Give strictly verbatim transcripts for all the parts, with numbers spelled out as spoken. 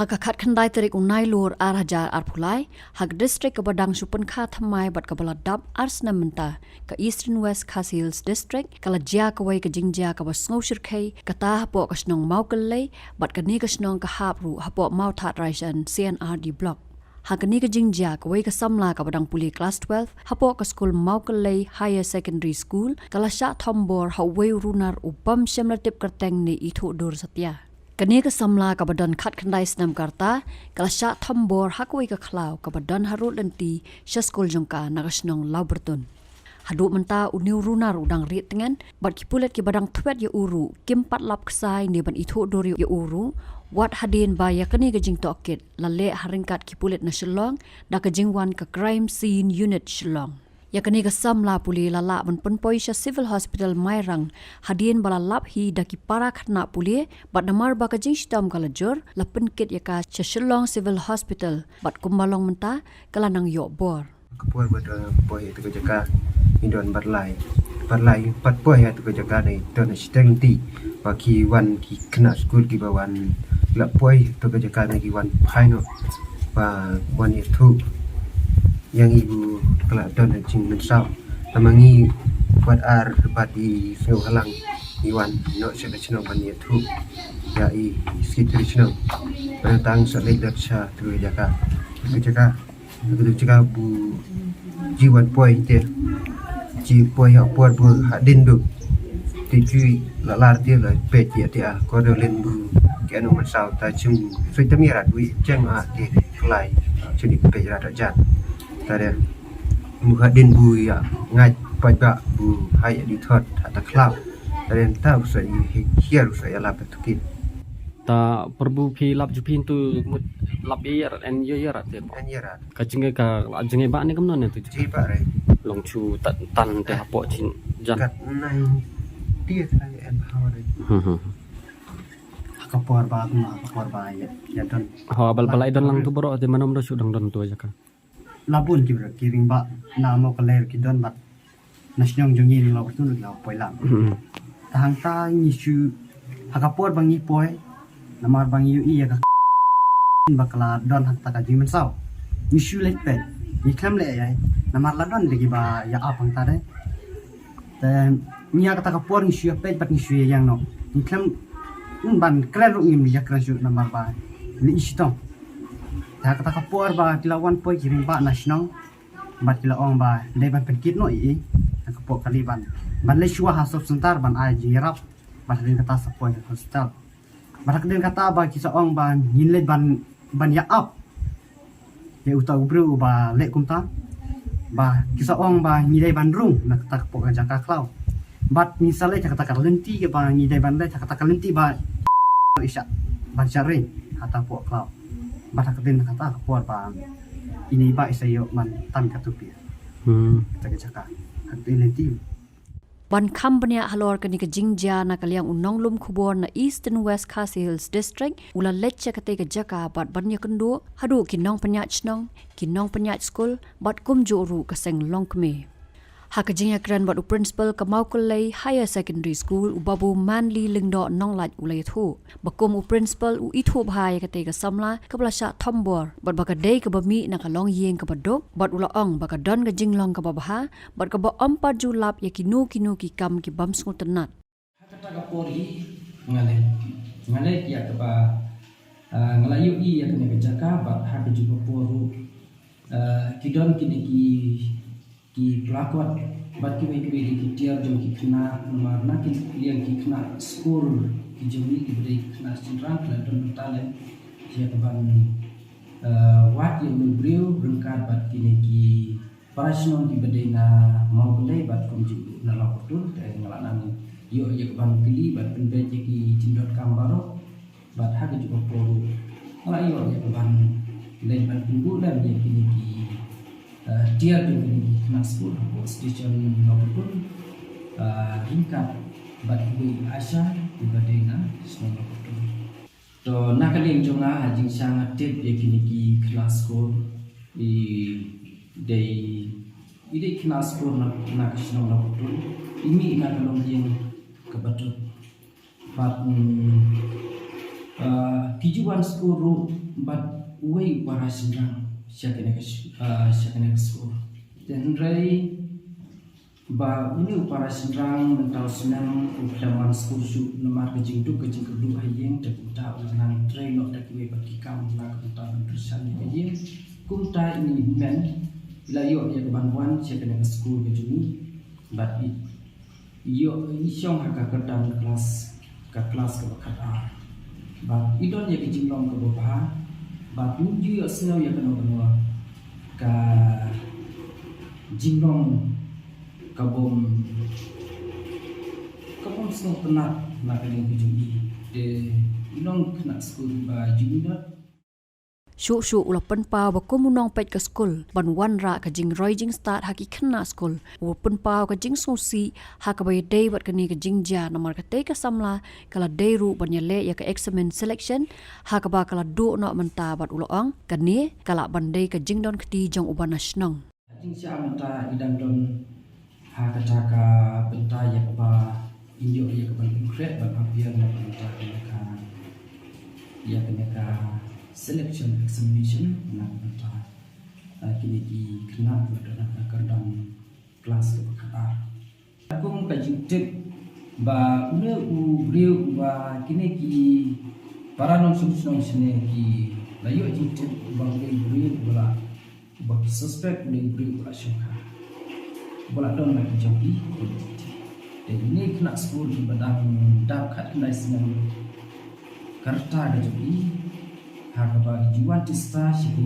Ha ka khatkhyndai tarik u Nailur ar hajar arphew lai, ha ka distrik kaba dang shu pynkha thymmai bad kaba la dap ar snem mynta, ka Eastern West Khasi Hills District ka la jia kawei ka jingjia kaba sngew shyrkhei, kata hapoh ka shnong Mawkyllei, bad kane ka shnong ka hap ruh hapoh Mawthadraishan C and R D Block. Ha kane ka jingjia kawei ka samla kaba dang pule klas twelve hapoh ka skul Mawkyllei Higher Secondary School ka la shah thombor ha uwei u runar u bym shym la tip kyrteng ne ithuh dur satia. Kane ka samla kaba don khatkhyndai snem ka rta ka la shah thombor ha kawei ka khlaw kaba don harud lynti sha skul jong ka na ka shnong Lawbyrtun. Haduh mynta une u runar u dang rieh tngen bad ki pulit kiba dang thwet ïa u ruh kim pat lap ksai ne ban ithuh dur ïa u ruh, wat hadien ba ïa kane ka jingtohkit la leh ha ryngkat ki pulit na Shillong da ka jingwan ka Crime Scene Unit Shillong. Ïa kane ka samla pule la lah ban pynpoi sha Civil Hospital Mairang hadien ba la lap hi da ki para khynnah pule, bad namar ba ka jingshitom ka la jur, la pynkit ïa ka sha Shillong Civil Hospital, bad kumba long mynta ka la nang ïoh bor. Ka por ba don poi ha tu ka jaka, ngi don bar lai. Bar lai pat poi ha tu ka jaka, ne don ha shiteng ti. Ba ki wan ki khynnah skul kiba wan la poi ha tu ka jaka, ne ki wan phai noh ba wan ïathuh ïa ngi ba ka la don ha jingmynsaw. Tang ma ngi wat ar bad i sngewhalang, i wan noh sha ka shnong ban ïathuh ïa i secretary shnong. Ba tang sa leit dep sha tu ka jaka. Tu ka jaka. Ka dei jaka ba u ji wan poi te. Ji poi ha por ba hadien ba u te, ju la lar te la peit ïa te, a ko dei lynti ba u, ki anu mynsaw ta, jingsuit tam ïa rat, wi jeng a te klai, jingsuit peit rat jan. Ta dei ba hadien ba u ïa ngait peit ba u hai ïa di thot ha ta khlaw. Ta dei ta u sa ïa hiar, u sa ïa lap tu ki. Ta por ba phi lap ju phi tu mut lap ïa rat, en ïa ïa rat te. En ïa rat. Ka jingeh, ka la jingeh ba ne kumno ne tu? Jingeh ba re. Long chu tan, tan te hapoh chin jan. Kat nai tiet ai en hawa re. Hmm, hmm. Ha ka por ba, ha ka por ba ïa, ïa don. Ha bal, bal ai don lang tu baroh te, mano mano shu dang don tu jaka. La bun ki bro, ki rangbah na Mawkyllei ki don bad na shnong jong ngi na Lawbyrtun la poi lang. Hmm. Ta hangta ngi shu, ha ka por ba ngi poi, namar ba ngi ïohi ïa ka ba ka la don hangta ka jingmynsaw. Ngi shu leit peit, ngi khlem leh ei ei, namar la don de kiba ïa ap hangta de. Te ngi ha kata ka por ngi shu ïa peit bad ngi shu ïa ïeng noh. Ngi khlem, mm, ban kren ruh ngim ïa kren shuh namar ba ngi i shitom. Te ha kata ka por ba ki la wan poi ki rangbah na shnong, bad ki la ong ba dei ban pynkit noh ïa i ha ka por kali ban, ban leit shuwa ha sub center ban ai jingïarap, bad hadien kata sa poi ha hospital. Bad hadien kata ba ki sa ong ba ngin leit ban, ban ïa ap ïa uta u briew uba leh kumta. Ba ki sa ong ba ngi dei ban rung na kata ka pok ka jaka khlaw. Bad ngi sa leit ha kata ka lynti kaba ngi dei ban leit ha kata ka lynti ba i shah ban shah ring ha ta pok khlaw. Bad ha ka dien kata ka por ba ini ba i sa ïoh man tam ka tupi. Hmm. Kata ka jaka. Ha ka dien lynti. Ban kham bniah halor kane ka jingjia na ka liang u nonglum khubor na Eastern West Khasi Hills District, u la leit sha katei ka jaka bad ban ïakynduh haduh ki nongpynïaid shnong, ki nongpynïaid skul, bad kumjuh ruh ka seng longkmie. Ha ka jingïakren bad u principal ka Mawkyllei Higher Secondary School, u Babu Manly Lyngdoh Nonglait, u la ïathuh ba kum u principal u ithuh bha ïa katei ka samla kaba la shah thombor bad ba ka dei kaba mih na ka longïing kaba duk, bad u la ong ba ka don ka jinglong kaba bha bad kaba ym pat ju lap ïa kino kino ki kam ki bym sngewtynnat. Ha kata ka por hi nga leh, nga leh ïa kaba, ah, nga la ïohi ïa kane ka jaka bad ha kajuh ka por ruh, ah, ki don kine ki, ki placard bad kiwei kiwei de ki tiar jong ki khynnah, namar na ki liang ki khynnah skul ki jong ngi kiba dei ki khynnah shynrang ki la don bynta lem ïa kaban, ah, wad ïa une u briew ryngkat bad kine ki para shnong kiba dei na Mawkyllei bad kumjuh na Lawkyrtun, te nga la nang ïoh ïa kaban kylli bad pynbeit ïa ki jingdonkam baroh. Bad ha kajuh ka por ruh nga la ïoh ïa kaban leit ban pynbeit lem ïa kine ki, eh, tiar jong kine ki khynnah skul hapoh station Lawkyrtun, eh, ryngkat bad kiwei ASHA kiba dei na shnong Lawkyrtun. To na ka liang jong nga, ha jingshisha nga tip ïa kine ki khynnah skul, i dei, i dei khynnah skul na, na ka shnong Lawkyrtun, i mih na ka longïing kaba duk. Bad, mm, ah, ki Wan skur ruh bad uwei u para shynrang sha kane ka sh-, ah, sha kane ka skur. Te hynrei ba une u para shynrang mynta u snem u khlem wan skur shuh namar ka jingduk ka jingkyrduh ha ïing, te kumta u la nang trei noh da kiwei pat ki kam na ka bynta ban kyrshan ïa ka ïing. Kumta ine i hynmen i la ïoh ïa ka ban wan sha kane ka skur ka jong ngi bad i ïoh i shong ha ka kyrdan klas, ka klas kaba khatar. Bad i don ïa ka jinglong kaba bha bad ngim ju ïohsngew ïa kano kano ka jinglong kabym, kabym sngewtynnat na ka liang ka jong i. Te i long khynnah skul ba ju minot. Shuh shuh u la pynpaw ba kum u nongpeit ka skul ban wanrah ka jingroi jingstad ha ki khynnah skul, u pynpaw ka jingsngewsih ha kaba ïadei bad kane ka jingjia namar katei ka samla ka la dei ruh ban ïaleh ïa ka eksamin selection ha kaba ka la duh noh mynta bad u la ong kane ka lah ban dei ka jingdon kti jong uba na shnong. Jingshah mynta i dang don ha kata ka bynta ïa kaba in ïoh ïa ka ban pynkhreh ban ap ïa na ka bynta ïa ka, ïa kane ka selection examination na ka bynta, ah, kine ki khynnah ba don ha ka kyrdan klas kaba khatar. Kum ka jingtip ba une u briew uba kine ki para nongshong shnong shane ki la ïoh jingtip uba une u briew uba la, uba ki suspect une u briew uba la shongkha, uba la don la ki jong ki identity. Te ine khynnah skul kiba dang dap khatkhyndai snem ka rta ka jong ki ha kaba ki ju wan tista sha ki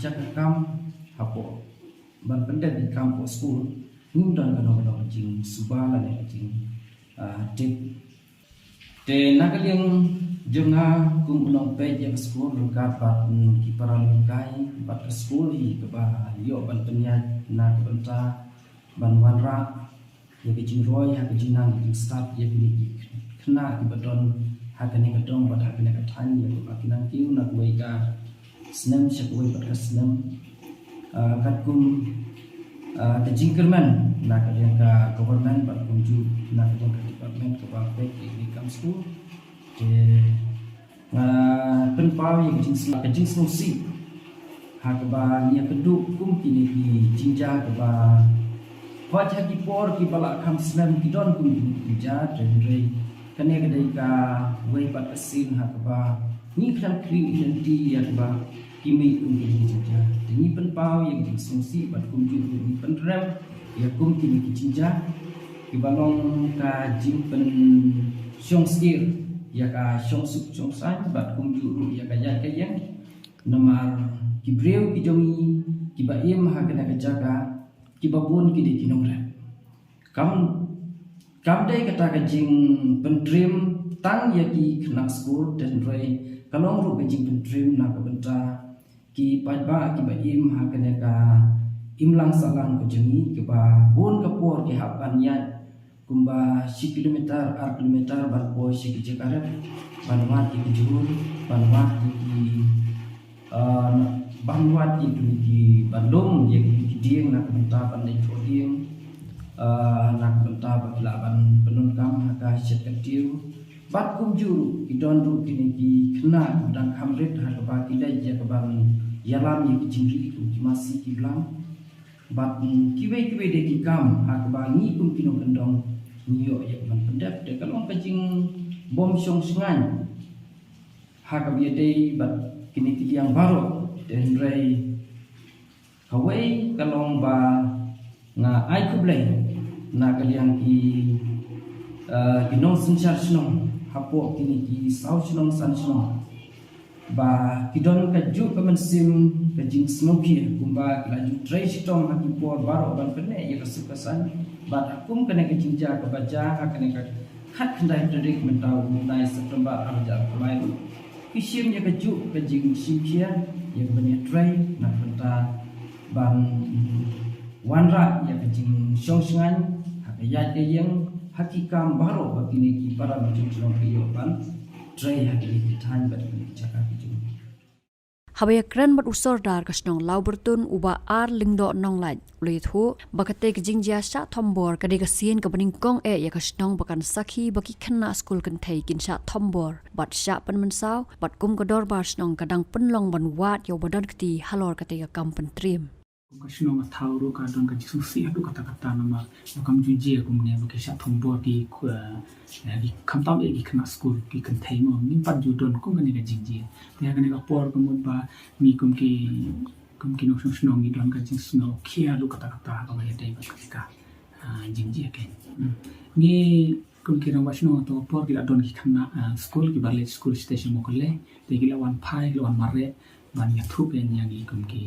jaka kam hapoh ban pyndep ki kam hapoh skul. Ngim don kano kano ka jingsuba lane ka jing, ah, tip. Te na ka liang jong nga kum u nongpeit ïa ka skul ryngkat bad, mm, ki para longkai bad ka skul hi kaba ïoh ban pynïaid na ka bynta ban wanrah ïa ka jingroi ha ka jingnang ka jingstad ïa kine ki khynnah kiba don ha kane ka dong bad ha kane ka thaiñ ïa kaba ki nang kiew na kawei ka snem sha kawei pat ka snem. Ah, katkum, ah, ka jingkyrmen na ka liang ka government bad kumjuh na ka liang ka department kaba peit ïa kine ki kam skul. Te nga pynpaw ïa ka jingsngew, ka jingsngewsih ha kaba ngi ïakynduh kum kine ki jingjia kaba hooid ha ki por kiba la kham slem ki don kum kine ki jingjia, te hynrei kane ka dei kawei pat ka sien ha kaba ngi khlem khring ïa lynti ïa kaba ki mih kum kine ki jingjia. Te ngi pynpaw ïa ka jingsngewsih bad kumjuh ruh ngi pynrem ïa kum kine ki jingjia kiba long ka jingpynshongshit ïa ka shongsuk shongsaiñ bad kumjuh ruh ïa ka ïaid ka ïeng. Namar ki briew ki jong ngi kiba im ha kane ka jaka kiba bun ki dei ki nongrep. Kam, kam dei kata ka jingpyntriem tang ïa ki khynnah skul, te hynrei ka long ruh ka jingpyntriem na ka bynta ki paidbah kiba im ha kane ka imlang sahlang ka jong ngi, kiba bun ka por ki hap ban ïaid kumba shi kilometer, ar kilometer ban poi sha ki jaka rep, ban wad ïa ki jhur, ban wad ïa ki, ah, ban wad ïa kine ki, ban lum ïa kine ki dieng na ka bynta ban leit thoh dieng, ah, na ka bynta ba ki lah ban pyndonkam ha ka shet ka tiew. Bad kumjuh ruh ki don ruh kine ki khynnah kiba dang kham rit ha kaba ki leit ïa ka ban ïalam ïa ki jingri kum ki masi ki blang. Bad, mm, kiwei kiwei de ki kam ha kaba ngi kum ki nongkyndong ngi ïoh ïa ka ban pyndep, te ka long ka jingbym shong shngaiñ ha kaba ïadei bad kine ki liang baroh. Te hynrei kawei ka long ba nga ai khublei na ka liang ki, eh, ki nongsynshar shnong hapoh kine ki saw shnong san shnong ba ki don kajuh ka mynsiem ka jingsngewkhia kumba ki la ju trei shitom ha ki por baroh ban pynneh ïa ka suk ka saiñ. Bad ha kum kane ka jingjia kaba jia ha kane ka khatkhyndai tarik mynta u bnai September ar hajar arphew lai ruh ki shim ïa kajuh ka jingshimkhia ïa ka ban ïatrei na ka bynta ban wanrah ïa ka jingshong shngaiñ ha ka ïaid ka ïeng ha ki kam baroh ba kine ki para nongshong shnong ki ïoh ban trei ha kine ki thaiñ bad kine ki jaka ki jong. Haba ïakren bad u Sordar ka shnong Lawbyrtun, u Bah R Lyngdoh Nonglait, u la ïathuh ba katei ka jingjia shah thombor ka dei ka sien kaba nyngkong eh ïa ka shnong ba kan sakhi ba ki khynnah skul kynthei kin shah thombor bad shah pynmynsaw, bad kum ka dorbar shnong ka dang pynlong ban wad ïa uba don kti halor katei ka kam pyntriem. Kum ka shnong ka thaw ruh ka don ka jingsngewsih haduh katta katta namar ba kam ju jia kumne ba ki shah thombor ki, eh, ki khamtam eh ki khynnah skul ki kynthei mo, ngim pat ju don kum kane ka jingjia. Te ha kane ka por ka mut ba ngi kum ki, kum ki nongshong shnong ngi don ka jingsngewkhia haduh katta katta ha kaba ïadei bad kane ka, ah, jingjia kein. Hmm. Ngi kum ki rangbah shnong hato ka por ki la don ki khynnah, ah, skul kiba leit skul sha tei sha Mawkyrwat, te ki la wan phai, ki la wan mareh ban ïathuh kein ïa ngi kum ki,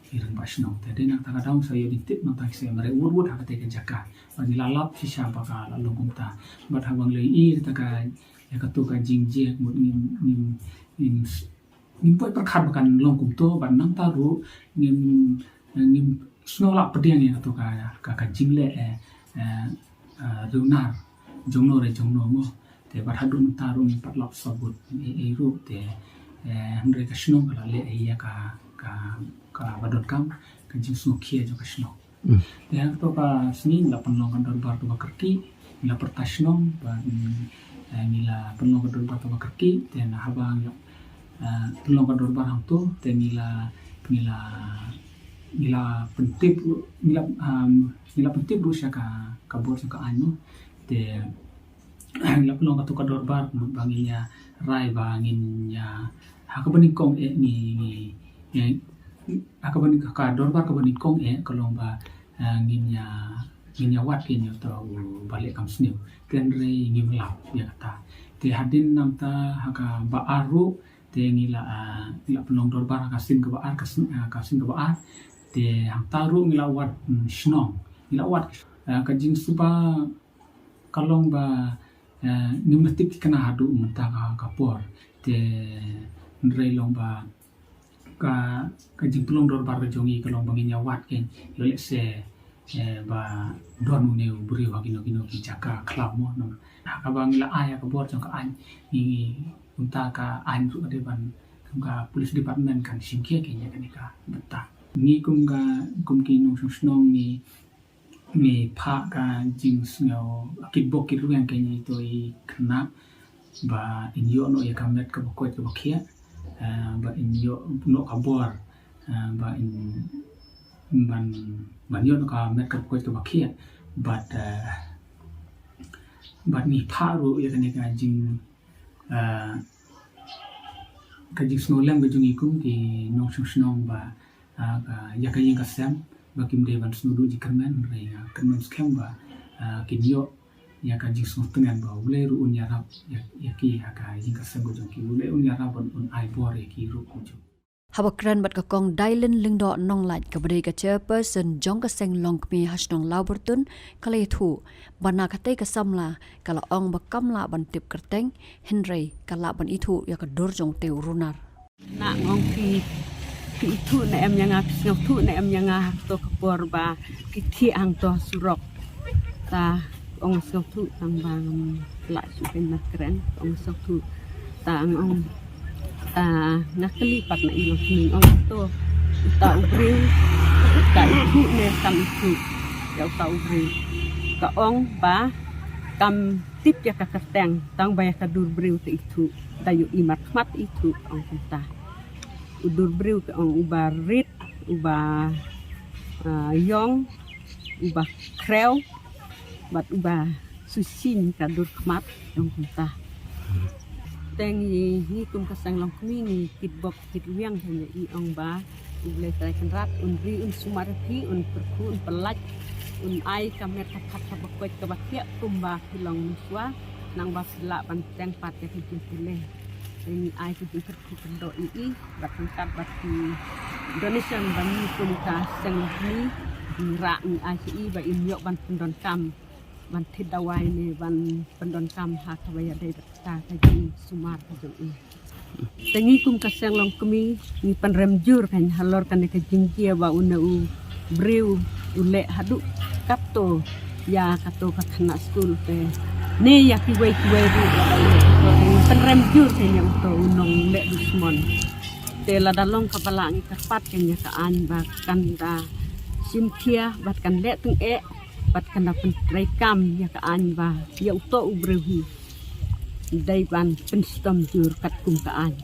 ki rangbah shnong. Te dei nangta ka daw sa ïoh dei tip nangta ki sa ïoh mareh wut wut ha katei ka jaka. Bad ngi la lap shisha ba ka la long kumta. Bad haba ngi la ïohi ïa kata ka, ïa kato ka jingjia mut ngim, ngim, ngim, ngim poi pyrkhat ba kan long kumto, bad nangta ruh ngim, ngim sngew lah pdiang ïa kato ka, ka, ka jingleh, eh, eh, eh, riewnar jongno re jongno mo. Te bad haduh mynta ruh ngim pat lap sabut ei ei ruh te, eh, hynrei ka shnong ka la leh ïa ka, ka, kaba donkam, ka jingsngewkhia jong ka shnong. Hmm. Te ha kato ka sngi ngi la pynlong ka dorbar kaba kyrkieh, ngi la pyrta shnong, bad, mm, eh, ngi la pynlong ka dorbar kaba kyrkieh, te na haba ngi la, eh, pynlong ka dorbar hangto, te ngi la, ngi la, ngi la pyntip, ngi la, um, ngi la pyntip ruh sha ka, ka bor jong ka aiñ mo. Te ngi la pynlong kato ka dorbar, mut ba ngin ïa rai ba ngin ïa, ha kaba nyngkong eh ngi, ngi, ngi, ha kaba nyng-, ka dorbar kaba nyngkong eh ka long ba, eh, ngin ïa, ngin ïa wad kein ïa uto uba leh kam sniew. Te hynrei ngim lap ïa kata. Te hadien nangta ha kaba ar ruh, te ngi la, ah, ngi la pynlong dorbar ha ka sien kaba ar, ka sien, ah, ka sien kaba ar. Te hangta ruh ngi la wad, mm, shnong. Ngi la wad, ah, ka jingsuba ka long ba, eh, ngim da tip thikna haduh mynta ka, ka por. Te hynrei long ba ka, ka jingpynlong dorbar ka jong ngi ka long ba ngin ïa wad kein, ïoh lehse, eh, ba don une u briew ha kino kino ki jaka khlaw mo. Ha kaba ngi la ai ha ka bor jong ka aiñ, ngi, ngi, kumta ka aiñ ruh ka dei ban, kum ka police department kan shim khia kein ïa kane ka bynta. Ngi kum ka, kum ki nongshong shnong ngi ngi phah ka jingsngew kitbok kitrwiang kein ïa ito i khynnah ba in ïoh noh ïa ka met kaba koit kaba khiah, eh, ba in ïoh noh ka bor, eh, ba in ban, ban ïoh noh ka met kaba koit kaba khiah. Bad, eh, bad ngi phah ruh ïa kane ka jing, eh, ka jingsngewlem ka jong ngi kum ki nongshong shnong ba, ah, ka, ïa ka ïing ka sem ba kim dei ban sngewduh jingkyrmen, hynrei, ah, kyrmen skhem ba, ah, kin ïoh ïa ka jingsngewtngen ba U Blei ruh un ïarap ïa, ïa ki ha ka ïing ka sem ka jong ki, U Blei un ïarap ban un ai bor ïa ki ruh kumjuh. Haba kren bad ka Kong Dailin Lyngdoh Nonglait kaba dei ka chairperson jong ka seng longkmie ha shnong Lawbyrtun, ka la ïathuh ba na katei ka samla ka la ong ba kam lah ban tip kyrteng, hynrei ka lah ban ithuh ïa ka dur jong utei u runar. Na nga ong phi, phi ithuh ne em ïa nga, phi sngewthuh ne em ïa nga ha kato ka por ba ki thiah hangto surok. Ta ong sngewthuh tang ba ngam lah shuh ban kren, ong sngewthuh. Ta nga ong, ta nga kylli pat na i longkmie, ong to, uta u briew, ka ithuh ne kam ithuh ïa uta u briew? Ka ong ba kam tip ïa ka kyrteng, tang ba ïa ka dur briew te ithuh, da ïohi markhmat ithuh, ong kumta. U dur briew ka ong uba rit, uba, ah, ïong, uba khrew, bad uba shisien ka dur khmat, ong kumta. Te ngi, ngi kum ka seng longkmie ngi kitbok kitrwiang ha ïa i, ong ba U Blei Trai Kynrad un ri un sumar ïa phi, un pyrkhu un pyllait, un ai ka met ka phad kaba koit kaba khiah kumba phi long mynshuwa, nang ba phi lah ban teng pat ïa ka jingpule. Te ngi ai ka jingpyrkhu kyrdoh ïa i bad ryngkat bad ki donation ba ngi kum ka seng longkmie ngi rah ngi ai ïa i ba in ïoh ban pyndonkam, ban thied dawai ne ban pyndonkam ha kaba ïadei bad kata ka jingsumar ka jong i. Te ngi kum ka seng longkmie ngi pynrem jur kein halor kane ka jingjia ba une u briew u leh haduh katto ïa kato ka khynnah skul te ne ïa kiwei kiwei ruh. Ngi pynrem jur kein ïa uto u nongleh dusmon. Te lada long kaba lah ngi kyrpad kan ïa ka aiñ ba kan da shim khia bad kan leh tyngeh bad kan da pyntreikam ïa ka aiñ ba ïa uto u briew hi dei ban pynshitom jur katkum ka aiñ.